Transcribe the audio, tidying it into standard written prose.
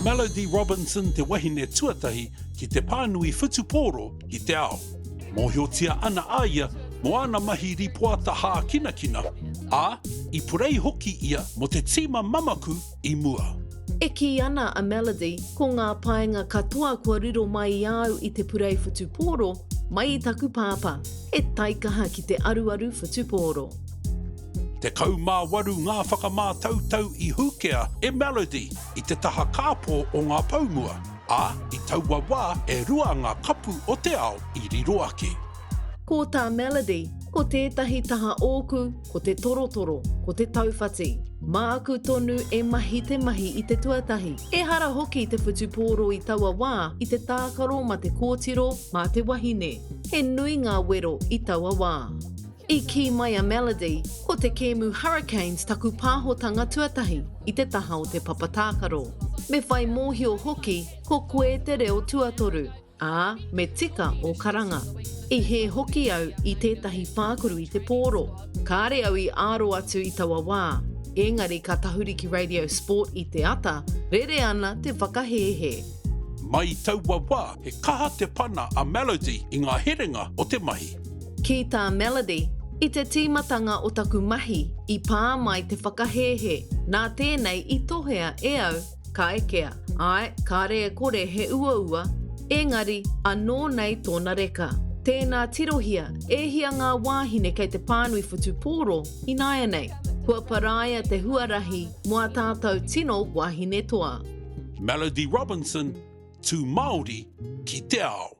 Melody Robinson te wahine tuatahi ki te pānui whutupōro i te ao. Mōhiotia ana a ia mō āna mahi ripoata hākinakina, ā, i purei hoki ia mō te tīma mamaku i mua. E kī ana a Melody, ko ngā painga katoa kua riro mai i a au i te purei whutupōro, mai i taku pāpā, he taikaha ki te aruaru whutupōro. 18 ngā whakamātautau i hukea e Melody i te taha kāpō o ngā poumua, ā, i taua wā e rua ngā kapu o te ao i riro ake. Ko tā Melody, Ko tētahi taha ōku, ko te torotoro, ko te tauwhati. Māku tonu e mahi te mahi i te tuatahi. Ehara hoki te whutupōro i taua wā i te tākaro ma te kōtiro, mā te wahine. He nui ngā wero i taua wā. I kī mai a Melody, Ko te kēmu Hurricanes taku pāhotanga tuatahi i te taha o te papa tākaro. Me whai mōhio hoki ko koe te reo tuatoru, ā, me tika ō karanga. I hē hoki au i tētahi whākuru i te pōro. Kāre au i aro atu i taua wā, engari ka tahuri ki Radio Sport i te ata, rere ana te whakahēhē. Mai i taua wā, he kaha te pana a Melody i ngā herenga o te mahi. Ki tā Melody, I te tīmatanga o taku mahi, i pā mai te whakahēhē, nā tēnei i tohea e au, ka ekea. Āe, kāre e kore he uaua, engari, anō nei tōna reka. Tēnā tirohia, e hia ngā wāhine kei te pānui whutupōro ināianei. Kua paraia te huarahi mō ā tātou tino wāhine toa. Melody Robinson, Tū Māori ki te ao.